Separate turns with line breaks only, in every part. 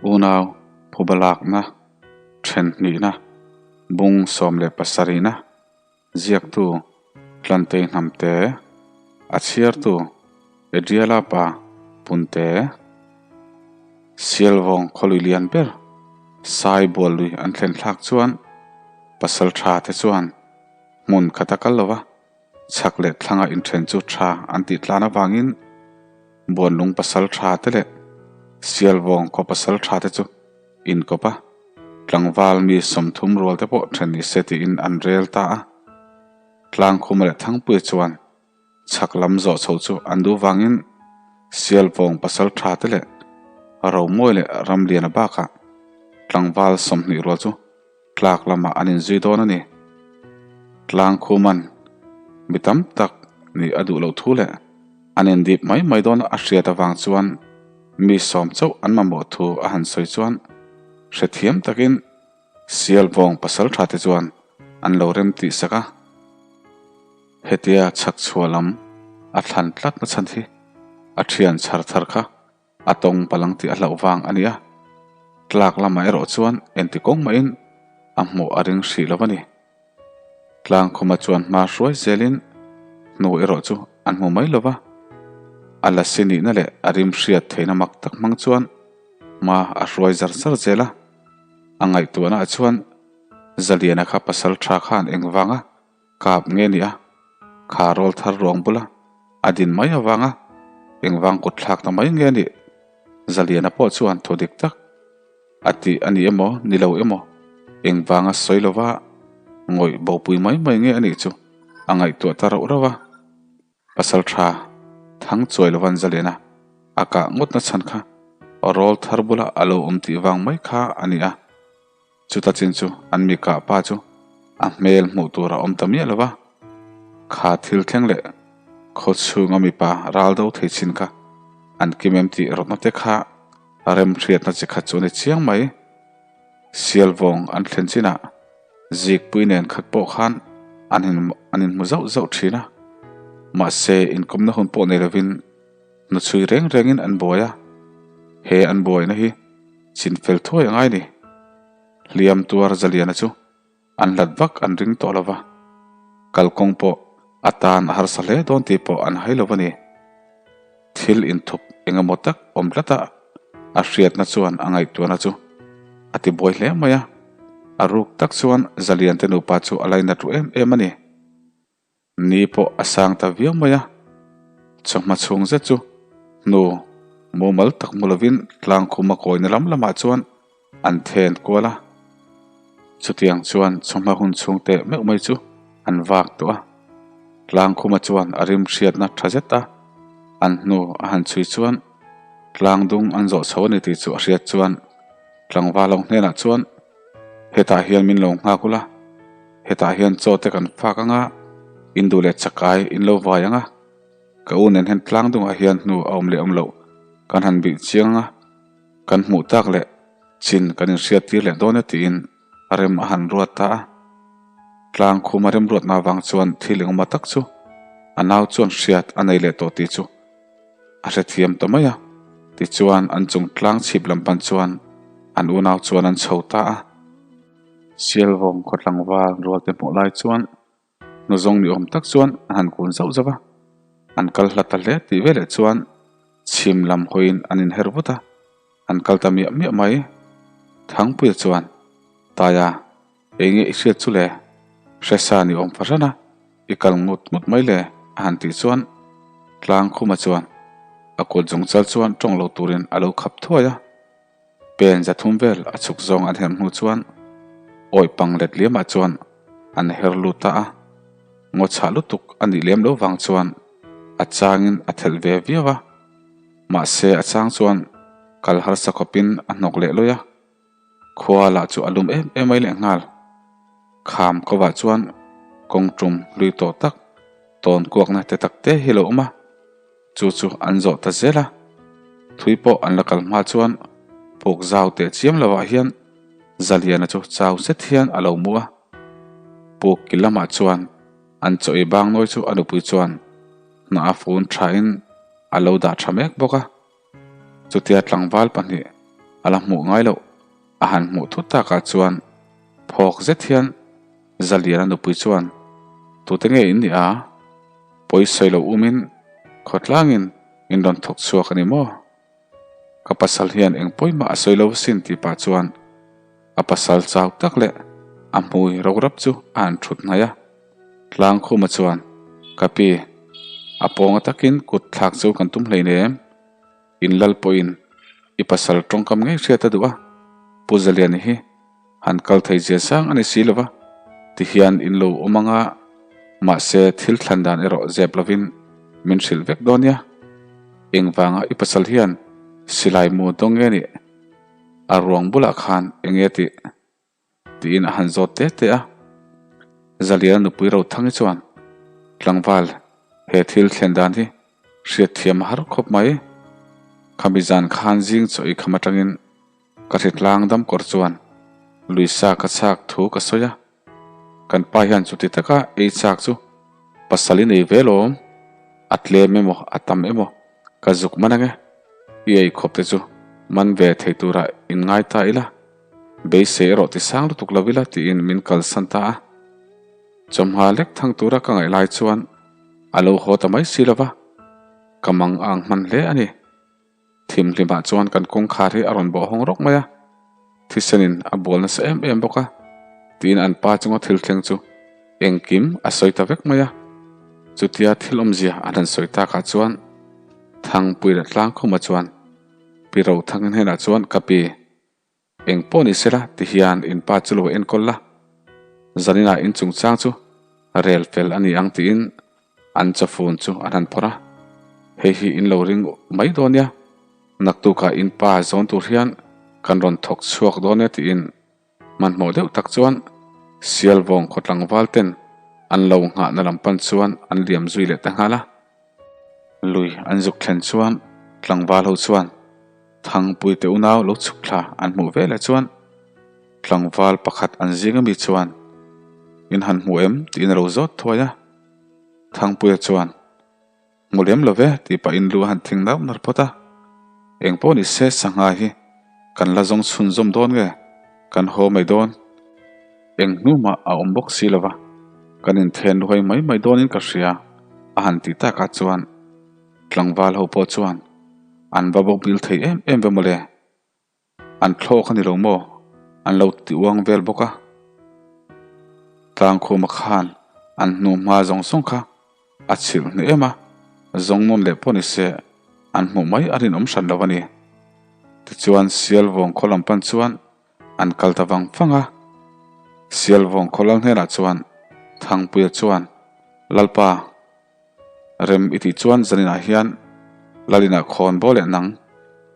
Unau phuba lakna, then hnihna, bung 17na, ziaktu Tlantei Hnamte, a chhiartu Adriala pa Punte, Sialvawng khawlui lian ber Sai Buallui an thlen thlak chuan pasal tha te chuan hmun khat a kal lo va, chhak leh thlanga inthen chu tha an tih tlan avangin Buanlung pasal tha te leh Sialvawng khaw pasal tha te chu inkawp a, tlangval mi 30 rual te pawh then ni se tiin an rel ta a. Tlangkhuma leh Thangpuia chuan chhak lam zawh chho chu an duh vangin Sialvawng pasal tha te leh Romawi leh Ramliana bakah tlangval 20 rual chu tlak lamah an inzui dawn a ni. Tlangkhuman mi tam tak nih a duh loh thu leh an indip mai mai dawn a hriat avang chuan mi 10 chauh an mamawh thu a han sawi chuan hrethiam takin Sialvawng pasal tha te chuan an lo rem tih sak a. Hetia chhak chhuah lam a thlan tlat na chhan hi a thian chhar thar kha a tawng palang tih a hlauh vang a ni a. Tlak lamah erawh chuan enti kawng mahin a hmuh a ring hrih lo a ni. Tlangkhuma chuan hma hruai zelin hnu erawh chu an hmu mai lo va, a lasi nihna leh a rim hriat theihna mak tak hmang chuan hma a hruai zar zar zel a. A ngaihtuahnaah chuan Zaliana kha pasal tha khan engvanga kap nge ni a, kha rawl thar ruang bula a din mai avanga engvang kut thlak ta mai nge nih? Zaliana pawh chuan thu dik tak a tih a ni emaw ni lo emaw engvanga sawi lova ngawih bopui mai mai nge a nih chu a ngaihtuah ta rauh rauh a. Pasal tha thang chuai lovan Zaliana a kah ngawt na chhan kha rawl thar bula a lo awm tih vang mai kha a ni a. Chuta chin chu an mi kah pa chu a hmel hmuh tur a awm ta miah lo va, kha thil thleng leh khaw chhunga mipa ral do thei chin kha an kim em tih rawtna te kha rem hriatna chi khat chu a ni chiang mai. Sialvawng an thlen chinah zikpui nen khat pawh khan an in an inhmu zauh zauh thin a, mahse inkawmna hun pawh nei lovin hnuchhui reng rengin an buai a, he an buaina hi chin fel thuai a ngai ni. Hliam tuar Zaliana chu an hlat vak an ring tawh lo va, kalkawng pawh a tan a harsa hle dawn tih pawh an hai lo a ni. Thil inthup eng emaw tak awm tlat a, a hriatna chuan a ngaihtuahna chu a ti buai hle mai a, a ruk tak chuan Zalian te nupa chu a lainat ru em em a ni. Ni pawh a sang ta viau mai a, chawhma chhung zet chu hnu mumal tak hmu lovin tlangkhuma kawina lam lamah chuan an then kual a. Chutiang chuan chawhma hun chhung teh meuh mai chu an vak tawh a, tlangkhuma chuan a rim hriatna tha zet a, an hnu a han chhui chuan tlangdung an zawh chho a ni tih chu a hriat chuan tlangval ho hnenah chuan Hetah hian min lo nghak ula, hetah hian chaw te kan fak anga, in duh leh chakai in lo vai anga, ka u nen hian tlang dungah hian hnu a awm leh awm loh kan han bih chiang anga, kan hmuh tak leh chin kan inhriat tir leh dawn e tiin a rem a han ruat ta a. Tlang khuma remruatna avang chuan thil engemaw tak chu a nau chuan hriat a nei leh tawh tih chu a hrethiam ta mai a, tichuan an chung tlang chhip lam pan chuan an unau chuan an chho ta a. Sialvawng khaw tlangval rual te hmuh lai chuan hnuzawng ni awm tak chuan an han kun zauh zauh a, an kal hla ta hle tih veleh chuan chhim lam hawiin an inher vut a, an kal ta miah miah mai. Thangpuia chuan, Taia, enge i hriat chu le? Hresa ni awm fahran a. I kal ngut ngut mai le a han tih chuan Tlangkhuma chuan a kut zawng chal chuan tawng lo turin a lo khap thuai a. Pen 300 vel a chhuk zawng an her hnu chuan awih pang let liamah chuan an her lut ta a. Ngaw chhah lutuk a nih lem lo vang chuan a changin a thelh ve viau a. Mahse a chang chuan kal harsa khawpin a hnawk leh lawi a. Khua lah chu a lum em em mai leh nghal. Kham kovah chuan kawng tum hlui tawh tak tawn kuakna te tak te hi lo awm a, chu chu an zawh ta zel a. Thui pawh an la kal hma chuan puk zau teh chiam lovah hian Zaliana chu chau zet hian a lo mu a. Puk kil lamah chuan an chaw ei bang nawi chu a nupui chuan hna a fun thain a lo dah tha mek bawk a. Chutia tlangval pahnih. A la hmuh ngai loh. A han hmuh thut takah chuan phawk zet hian Zaliana nupui chuan, Tute nge in nih a? Pawi sawi lo umin khawtlangin in rawn thawk chhuak a ni maw? Ka pasal hian eng pawimah a sawi lo asin tih pah chuan a pasal chau tak leh a hmui ro rap chu a han thut hnaih a. Tlangkhuma chuan, Ka pi, a pawnga takin kut thlak chu kan tum hleinem. In lal pawhin i pasal tawngkam ngei hriat a duh a, Pu Zaliani hi han kal thei zia sang a ni si lo va, tihian in lo awm ang a, mahse thil thlan dan erawh zep lovin min hrilh vek dawn nia. Engvanga i pasal hian silai mu dawng nge nih? A ruang bulah khan eng nge tih? Tiin a han zawt te te a. Zaliana nupui Rothangi chuan, Tlangval, he thil thlen dan hi hriatthiam a har khawp mai. Khami zan khan zing chaw ei kham atangin ka hritlang dam kawr chuan Luisa ka chak thu ka sawi a. Kan pa hian chuti taka ei chak chu pasal i nei ve lawm, a tlem emaw a tam emaw ka zuk man ange, i ei khawp te chu man ve thei tura inngai ta ila. Beisei erawh ti sang lutuk lo ila tiin min kalsan ta a. Chawmha lek thang tura ka ngaih lai chuan a lo haw ta mai si lo va, ka mang a ang hman hle a ni. Thimhlimah chuan kan kawngkhar hi a rawn bawh hawng rawk mai a, thisenin a bual nasa em em bawk a, tiin an pa chunga thil thleng chu engkim a sawi ta vek mai a. Chutia thil awmzia an han sawi takah chuan Thangpui leh Tlangkhuma chuan Pi Rothangin hnenah chuan ka pi, Eng pawh ni sela ti hian in pa chu lo enkawl la, zaninah in chungchang chu rel fel a ni ang tiin an chawfun chu an han phawrh a. Hei hi in lo ring mai dawn nia, naktukah in pa zawn tur hian kan rawn thawk chhuak dawn e tiin hmanhmawh deuh tak chuan Sialvawng khaw tlangval ten an lo nghahna lam pan chuan an liam zui leh ta nghal a. Lui an zuk thlen chuan tlangval ho chuan Thangpui te unau lo chhuk thla an hmuh ve leh chuan tlangval pakhat an zing ami chuan In han hmu em? tiin a lo zawt thuai a. Thangpuia chuan Hmu lem lo ve tih pahin lu a han thing nauh nar phawt a. Eng pawh ni se sangha hi kan la zawng chhunzawm dawn nge kan haw mai dawn? Eng hnu mah a awm bawk si lo va, kan inthen luhai mai mai dawnin ka hria a han tih takah chuan tlangval ho pawh chuan an va bawk bil thei em em ve mawle, an thlawk a ni lo maw an lo ti uang vel bawk a. Tlangkhuma khan an hnu hma zawng zawng kha a chhilh hneh em a, zawng nawn leh pawh ni se an hmuh mai a rinawm hran lo a ni. Tichuan Sialvawng khaw lam pan chuan An kal ta vang vang a, Sialvawng khaw lal hnenah chuan Thangpuia chuan, Lalpa, rem i tih chuan zaninah hian Lalinah khawn baw leh nang,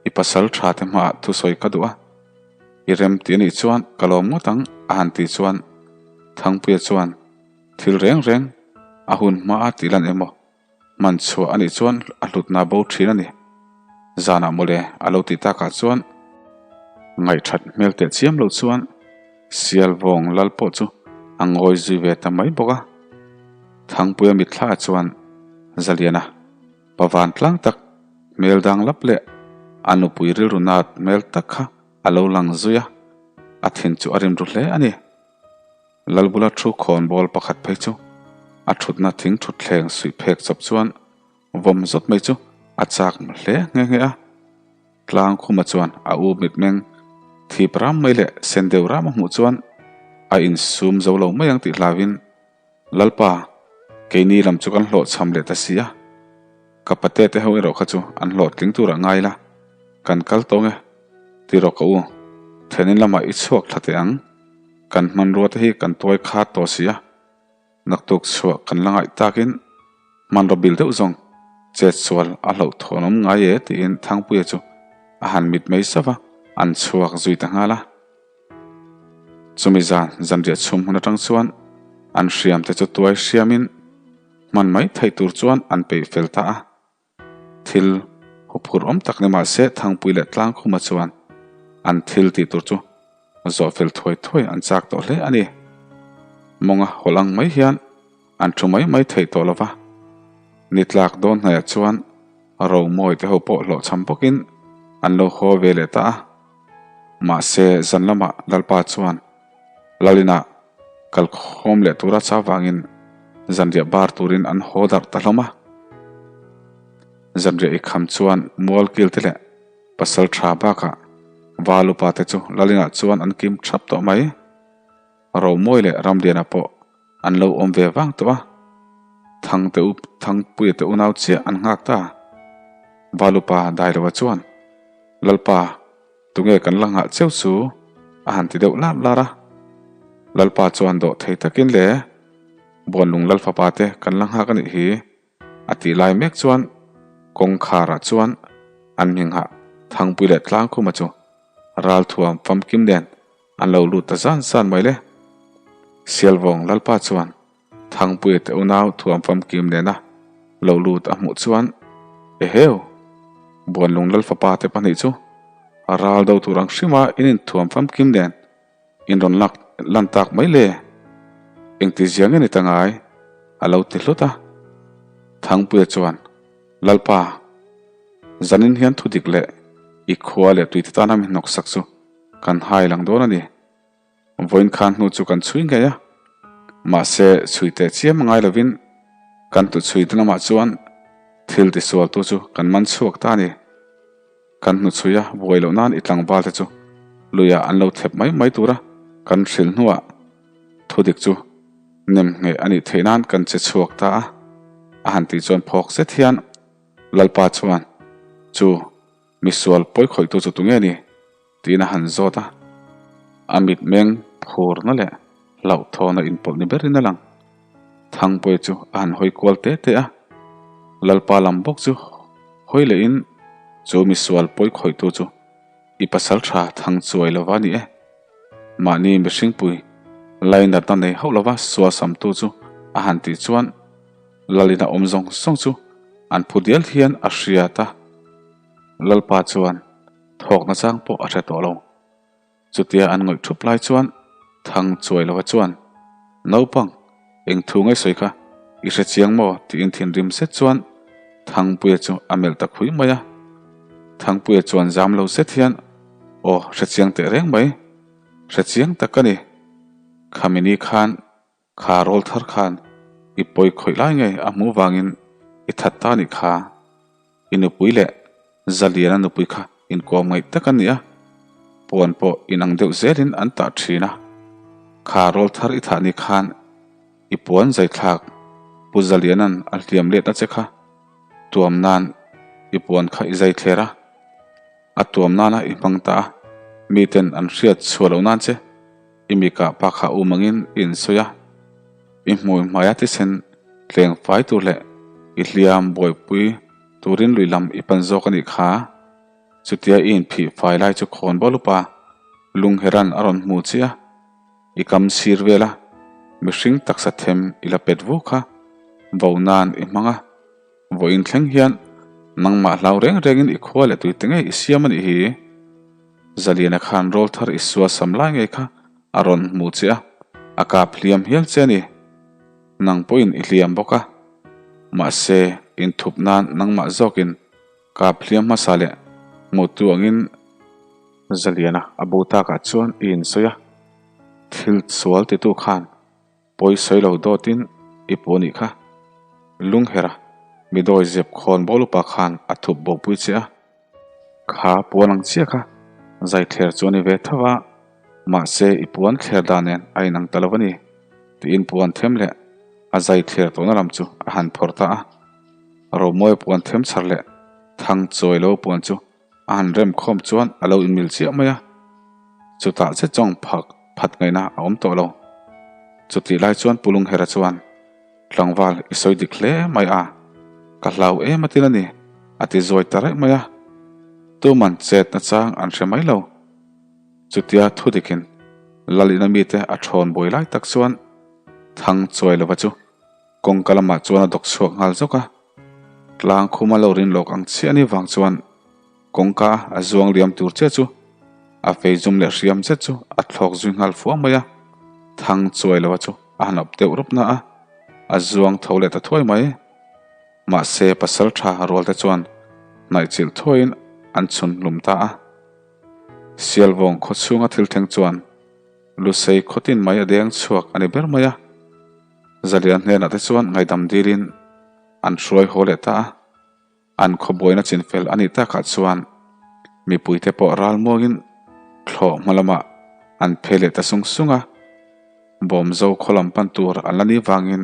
i pasal tha te hmaah thusawi ka duh a, i rem tih a nih chuan ka lawm ngawt ang a han tih chuan Thangpuia chuan thil reng reng a hun hmaa tih lan emaw Hman chhuah a nih chuan a hlutna bo thin a ni. Zanah mawle a lo tih takah chuan ngaihthat hmel teh chiam lo chuan Sialvawng lal pawh chu a ngawi zui ve ta mai bawk a. Thangpuia mitthla chuan Zaliana pa vantlang tak hmel dang lap leh a nupui rilru nat hmel tak kha a lo lang zui a, a thin chu a rim ru hle a ni. Lalbula thu khawnbawl pakhat phei chu a thutna thing thutthleng suih phek chawp chuan vawm zawt mai chu a chak hle nghe nghe a. Tlangkhuma chuan a u mitmeng thip ram mai leh sen deuh ram a hmuh chuan a insum zo lo mai ang tih hlauin, Lalpa, keini lam chu kan hlawhchham leh ta si a, ka pate te ho erawh kha chu an hlawhtling turah ngai la, kan kal tawng e, ti rawh ka u, thenin lamah i chhuak thla teh ang. Kan hmanrua te hi kan tuai khat tawh si a, naktuk chhuah kan la ngaih takin hmanraw bil deuh zawng chet sual a hlauh thawn awm ngai e tiin Thangpuia chu a han mit mai sap a, an chhuak zui ta nghal a. Chumi zan zanriah chhum hun atang chuan an hriam te chu tuai hriamin hman mai theih tur chuan an peih fel ta a. Thil huphurh awm tak ni mah se Thangpui leh Tlangkhuma chuan an thil tih tur chu zawh fel thuai thuai an chak tawh hle a ni. Mawnga hawlh ang mai hian an thu mai mai theih tawh lo va. Ni tlak dawn hnaihah chuan Romawi te ho pawh hlawhchham bawkin an lo haw ve leh ta a. Mahse, zan lamah Lalpa chuan Lalinah kalkhawm leh tura chau vangin zanriah bar turin an haw darh ta hlawm a. Zanriah i kham chuan mualkil te leh pasal tha bakah val upa te chu Lalinah chuan an kim thap tawh mai. Romawi leh Ramliana pawh an lo awm ve vang tawh a, Thangte u Thangpuia te unau chiah an nghak ta. Val upa Dailova chuan, Lalpa, tunge kan la nghah cheu chu? a han ti deuh lar lar a. Lalpa chuan dawh thei takin le, Buanlung Lalfapa te kan la nghak a nih hi. A tih lai mek chuan kawngkharah chuan an hminghah Thangpui leh Tlangkhuma chu ralthuam famkim nen an lo lut ta zan zan mai le. Sialvawng Lalpa chuan Thangpuia te unau thuam famkim nena lo lut a hmuh chuan, Eheu! Buanlung Lalfapa te pahnih chu ral do tur ang hrima in inthuam famkim nen in rawn lak lan tak mai le. Engti zia nge ni ta ngai? a lo ti hlut a. Thangpuia chuan, Lalpa, zanin hian thudik leh i khua leh tuite tana mi hnawksak chu Kan hai lang dawn a ni. Vawiin khan hnu chu kan chhui ngei a. Mahse, chhui teh chiam a ngai lovin kan tu chhui te lamah chuan thil tisualtu chu kan man chhuak ta a ni. Kan hnu chhui a, buai loh nan i tlangval te chu luiah an lo thlep mai mai tura kan hrilh hnuah thudik chu nem ngheh a nih theih nan kan che chhuak ta a. A han tih chuan phawk zet hian Lalpa chuan chu Misual pawi khawihtu chu tunge ni? tiin a han zawt a. A mitmeng phurna leh hlauhthawna inpawlh ni berin a lang. Thangpuia chu a han hawi kual te te a. Lalpa lam bawk chu hawi lehin chu misual pawi khawihtu chu i pasal tha thang chuai lova ni e. Mahni mihringpui lainatna nei hauh lova sual samtu chu a han tih chuan Lalin a awm zawng zawng chu an phu dial hian a hriat a, Lalpa chuan thawkna chang pawh a hre tawh lo. Chutia an ngawih thup lai chuan Thang Chuailova chuan, Naupang, eng thu ngei sawi kha i hre chiang maw? tiin thinrim zet chuan Thangpuia chu a melh ta khui mai a. Thangpuia chuan zam lo zet hian, Aw, hre chiang teh reng mai, hre chiang tak ka ni. Khamini khan Kha rawl thar khan i pawi khawih lai nge a hmuh vangin i that ta nih kha. I nupui leh Zaliana nupui kha inkuam ngaih tak a ni a, puan pawh inang deuh zelin an tah thin a. Kha rawl thar i thah ni khan i puan zaithlak Pu Zaliana'n a hliam letna che kha tuam nan i puan kha i zai thler a, a tuam nana i hmang ta a, miten an hriat chhuah loh nan che. I mi kah pa kha um angin i insawi a, i hmui hmaia thisen tleng fai tur leh i hliam buaipui turin lui lam i pan zawk a nih kha. Chutia i inphih fai lai chu khawn bawlh upa Lungheran a rawn hmu che a, i kam sir vel a, mihring taksa them i la pet vu kha vo nan i hmang a. Vawiin thleng hian nangmah hlau reng rengin i khua leh tuite ngei i siam a nih hi. Zaliana khan rawl thar i sual sam lai ngei kha a rawn hmu che a, a kap hliam hial che a ni. Nang pawhin i hliam bawk a. Mahse, inthup nan nangmah zawkin kap hliam hmasa leh hmuhtu angin Zaliana a bo takah chuan i insawi a, thil sual titu khan Pawi sawi lo dawtin i pu anih kha. Lunghera, mi dawi zep khawn bawlh upa khan a thup bopui che a. Kha puan ang chiah kha zai thler chu a ni ve tho a, mahse i puan thler dan nen a inang ta lo a ni, tiin puan them leh a zai thler tawhna lam chu a han phawrh ta a. Romawi puan them chhar leh thang chawi lo puan chu A han rem khawm chuan a lo inmil chiah mai a, chutah che chawng phak phat ngaihna a awm tawh lo. Chutih lai chuan Pu Lunghera chuan, Tlangval i sawi dik hle mai a, ka hlau em atin a ni, a ti zawi ta reng mai a. Tuman chetna chang an hre mai lo. Chutia thu dikin Lalina mite a thawn buai lai tak chuan Thang Chuailova chu Kawngka lamah chuan a dawk chhuak nghal zawk a, tlang khuma lo rin lawk ang chiah ni vang chuan kawngka a zuang liam tur che chu a fei zum leh hriam zet chu a thlawk zui nghal fuang mai a, thang chuai lo a chu a han awp deuh rup na a, a zuang tho leh ta thuai mai. Mahse pasal tha rual te chuan hnaih chilh thuaiin an chhun hlum ta a. Sialvawng khaw chhunga thil thleng chuan Lusei khawtin mai a deng chhuak a ni ber mai a. Zalian hnenah te chuan ngaihdam dilin an hruai haw leh ta a. An khawbuaina chinfel a nih takah chuan mipuite pawh ralmuangin thlawh hma lamah an phei leh ta sung sung a. Bawmzo khaw lam pan tur an la nih vangin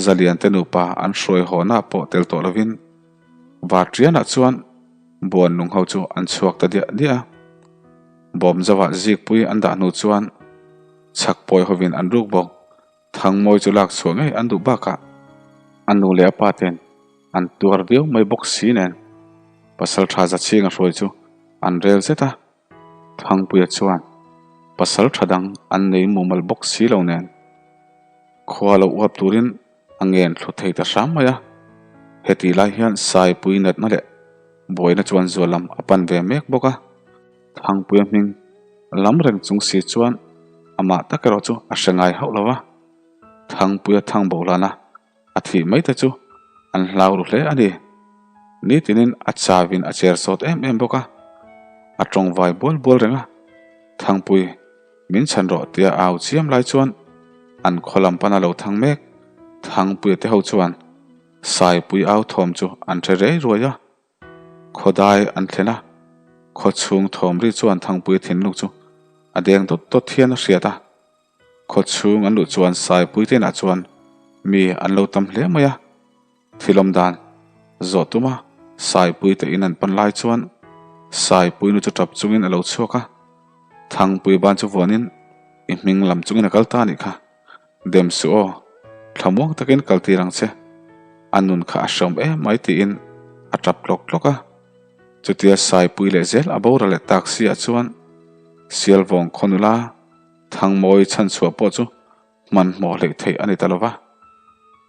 Zaliante nupa an hruai hawhna pawh tel tawh lovin Varṭianah chuan buan lung ho chu an chhuak ta diah diah a. Bawmzovah zikpui an dah hnu chuan chhak pawi hovin an ruk bawk. Thangmawi chu lak chhuah ngei an duh bakah a nu leh a pa ten an tuar viau mai bawk si nen pasal tha za chhing a hruai chu an rel zet a, Thangpuia chuan pasal tha dang an nei mumal bawk si lo nen khua lo uap turin a ngen thlu thei ta hram mai a, hetih lai hian Saipui natna leh buaina chuan zual lam a pan ve mek bawk a. Thangpuia hming lam reng chung si chuan amah tak erawh chu a hre ngai hauh lo va, Thangpuia thang bohlana a thih mai te chu an hlau ru hle a ni. Nitinin a chavin a cher sawt em em bawk a, a tawngvai bual bual reng a, Thangpui min chhan rawh tia au chiam lai chuan an khaw lam pana lo thang mek Thangpuia te ho chuan Saipui au thawm chu an hre rei ruai a. Khawdai an thlen a, khaw chhung thawm ri chuan Thangpui thinlung chu a deng dawt dawt hian a hriat a. Khaw chhung an luh chuan Saipui te inah chuan mi an lo tam hle mai a. Thil awm dan zawh tum a, Saipui te in an pan lai chuan Saipui nu chu tap chungin a lo chhuak a. Thangpui ban chu vuanin i hming lam chungin a kal ta a nih kha. Dem suh aw, thlamuang takin kal tir ang che. A nun kha a hreawm em mai tiin a tap tlawk tlawk a. Chutia Saipui leh zel a boral leh tak si ah chuan Sialvawng khaw nula Thangmawi chhanchhuah pawh chu hmanhmawh hleih theih a ni ta lo va.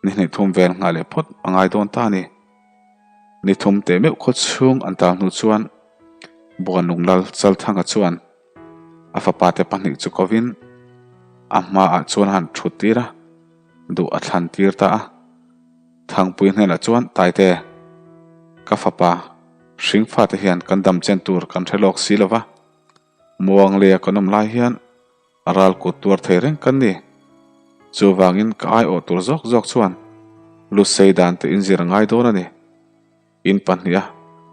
Ni hnih thum vel nghah leh phawt a ngai dawn ta a ni. Ni thum teh meuh khaw chhung an tal hnu chuan Buanlung Lal Chalthanga chuan A fapa te pahnih chu kovin a hmaah chuan a han thut tir a, duh a thlan tir ta a. Thangpui hnenah chuan, Taite, ka fapa, hringfate hian kan dam chen tur kan hre lawk si lo va, muang leia kan awm lai hian a ral kut tuar thei reng kan ni. Chuvangin ka aiawh tur zawk zawk chuan lusei dan te inzir a ngai dawn a ni. In pahniha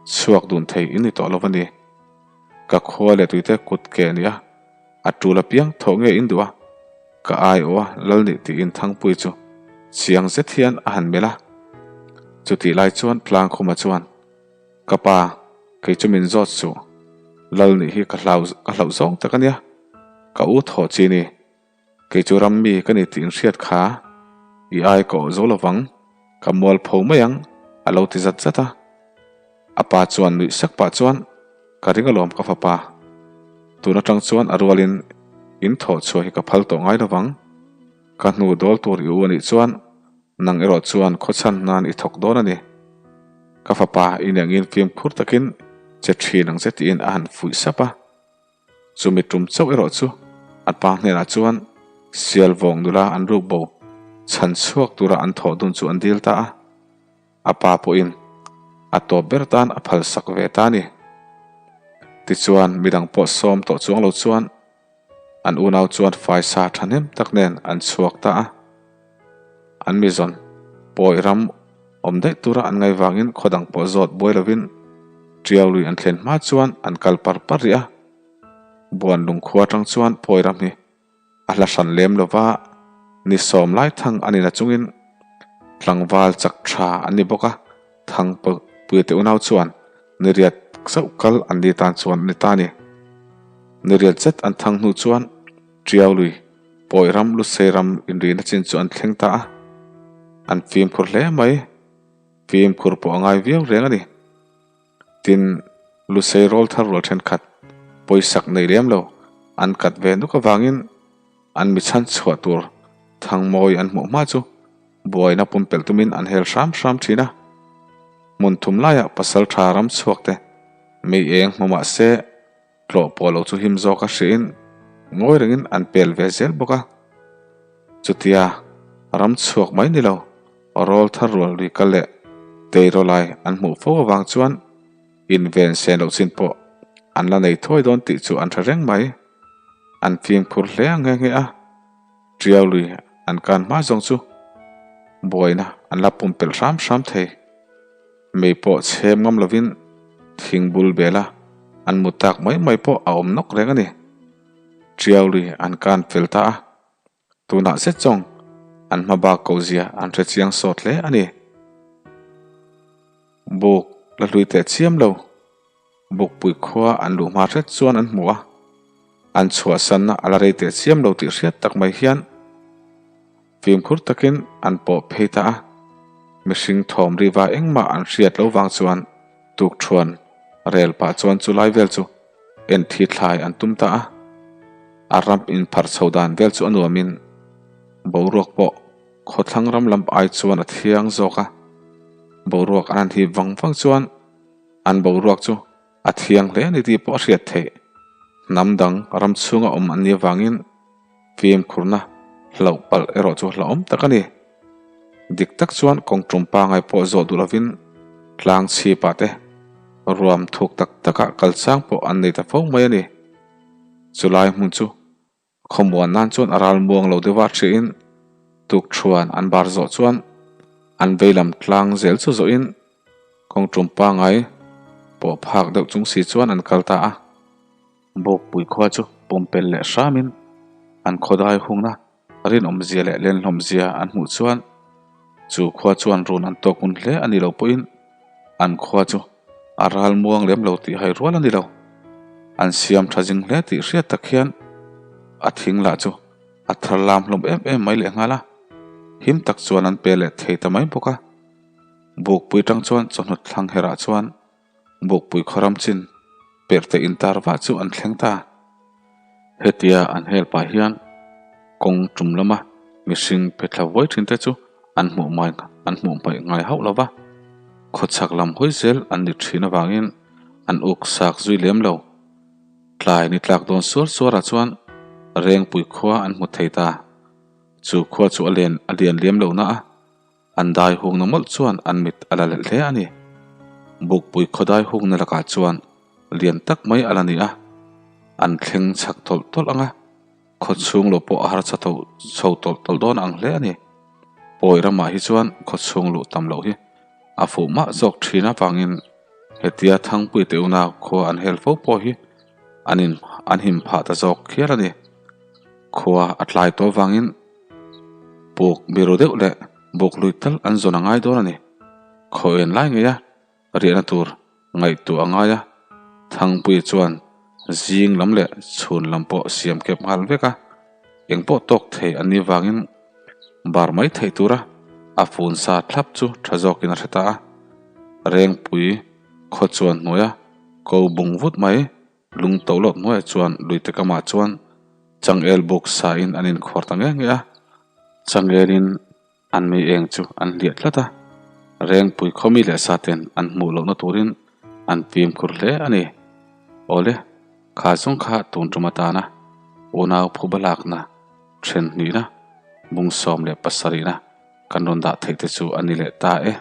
chhuak dun thei in ni tawh lo a ni. Ka khua leh tuite kut ke a ni a, a tul apiang thawh nge in duh a, ka aiawh a lal nih tiin Thangpui chu chiang zet hian a han melh a. Chutih lai chuan Tlangkhuma chuan, Ka pa, kei chu min zawt suh, lal nih hi ka hlau ka hlauh zawng tak a nia, ka u thawh chi ni. Kei chu ram mi ka ni tih inhriat kha i ai ka awh zo lovang, ka mual pho mai ang, a lo ti zat zat a. A pa chuan nuih sak pah chuan, Ka ring alawm ka fapa, tun atang chuan a rualin in thawh chhuah hi ka phal tawh ngai lovang, ka hnu dawl tur i u anih chuan nang erawh chuan khawchhan nan i thawk dawn a ni. Ka fapa i nengin fimkhur takin che thin ang che tiin a han fuih sap a. Chumi tum chauh erawh chu an pa hnenah chuan Sialvawng nula an ruk bo chhan chhuak tura an thawh dun chu an dil ta a. A pa pawhin a tawp ber tan a phal sak ve ta a ni. Tichuan midang pawh sawm tawh chuang lo chuan an unau chuan faisa thahnem tak nen an chhuak ta a. An mizawn pawi ram awm daih tura an ngaih vangin khaw dang pawh zawt buai lovin Tiau lui an thlen hma chuan an kal par par rih a. Buan lungkhua atang chuan pawi ram hi a hla hran lem lova ni sawm lai thang a ni na chungin tlangval chak tha an ni bawk a, Thangpuiate unau chuan niriat chauh kal an ni tan chuan a ni ta a ni. Niriat zet an thang hnu chuan Tiau lui Pawi ram Lusei ram inrihna chin chu an thleng ta a, an fimkhur hle mai. Fimkhur pawh a ngai viau reng a ni. Tin, Lusei rawl thar rual thenkhat pawisak nei lem lo an kat ve nuk avangin an mi chhan chhuah tur thangmawi an hmuh hma chu buaina pumpelh tumin an hel hram hram thin a. Hmun thum laiah pasal tha ram chhuak te mei eng hmu mah se, Tlawh pawh lo chu him zawk a hrihin ngawi rengin an pel ve zel bawk a. Chutia ram chhuak mai ni lo, rawl thar rual ri kal leh tei rawlai an hmuh fo avang chuan inven sen loh chin pawh an la nei thuai dawn tih chu an hre reng mai. An fimkhur hle ang nghe nghe a, Tiau lui an kan hma zawng chu buaina an la pumpelh hram hram thei. Mei pawh chhem ngam lovin thing bul bela an mu tak mai mai pawh a awm nawk reng a ni. Tiau lui an kan fel ta a, tunah zet zawng an hma bak ko zia an hre chiang sawt hle a ni. Buk la hlui teh chiam lo. Bukpui khua an luh hma hret chuan an hmu a, an chhuahsanna a la rei teh chiam lo tih hriat tak mai hian fimkhur takin an pawh phei ta a. Mihring thawm riva engmah an hriat lo vang chuan tukṭhuan rel pah chuan chu lai vel chu en thi thlai an tum ta a. A ram inpharh chho dan vel chu a nuamin boruak pawh khawthlang ram lam ai chuan a thiang zawk a. Boruak an han hip vang vang chuan An boruak chu a thiang hle a ni tih pawh a hriat theih. Hnam dang ram chhunga awm an nih avangin fimkhurna hlauh palh erawh chu hlauhawm tak a ni. Dik tak chuan kawng tum pangai pawh zawh duh lovin tlang chhipah te ruam thuk tak takah kal chang pawh an nei ta fo mai a ni. Chulai hmun chu Khawmuan nan chuan a ral muang lo deuh a hriain tukṭhuan an bar zawh chuan an veilam tlang zel chu zawhin kawng tum pangai pawh phak deuh chung si chuan an kal ta a. Bawkpui khua chu pumpel leh hramin an khawdai hungna rinawmzia leh lenhlawmzia an hmuh chuan chu khua chuan run an tawk ngun hle a ni lo pawhin an khua chu A ral muang lem lo tih hai rual a ni lo. An siam tha zing hle tih hriat tak hian a thing lah chu a thar lam hlawm em em mai leh nghal a. Him tak chuan an pe leh thei ta mai bawk a. Bukpui tang chuan chawhnu thlang herah chuan Bukpui khawram chin perhte intar vah chu an thleng ta. Hetia an hel pah hian kawng tum lama mihring pe thla vuai thin te chu an hmuh mai an hmuh hmaih ngai hauh lo va, khawchhak lam hawi zel an ni thin avangin an uk sak zui lem lo. Tlai ni tlak dawn suar suarah chuan Rengpui khua an hmu thei ta. Chu khua chu a len a lian lem lo na a, An dai hungna mawlh chuan an mit a la let hle a ni. Bukpui khaw dai hungna lakah chuan lian tak mai a la ni a, an thleng chak tawlh tawlh ang a, khaw chhung lo pawh a harsa tho chho tawlh tawlh dawn ang hle a ni. Pawi ramah hi chuan khaw chhung luh tam loh hi a fuh mah zawk thin avangin hetia Thangpui te unau khua an hel fo pawh hi an in an him phah ta zawk hial a ni. Khua a tlai tawh avangin Buk biru deuh leh buk lui tal an zawn a ngai dawn a ni. Khaw en lai ngei a, riahna tur ngaihtuah a ngai a. Thangpuia chuan zing lam leh chhun lam pawh siam kep nghal vek a, eng pawh tawk thei an nih vangin bar mai theih tura a fun sa thlap chu tha zawkin a hre ta a. Rengpui khaw chuan hnuaia ko bung vut mai Lung to lawt hnuaiah chuan luite kamah chuan changel buk sain an inkhuar ta nge nge a, changelin an mi eng chu an hliah tlat a, Rengpui khawmi leh saten an hmuh lohna turin an fimkhur hle a ni. Awle, kha zawng kha tun tum atana unau phuba lakna, then hnihna, bung 17 kan rawn dah theih te chu a ni leh ta e.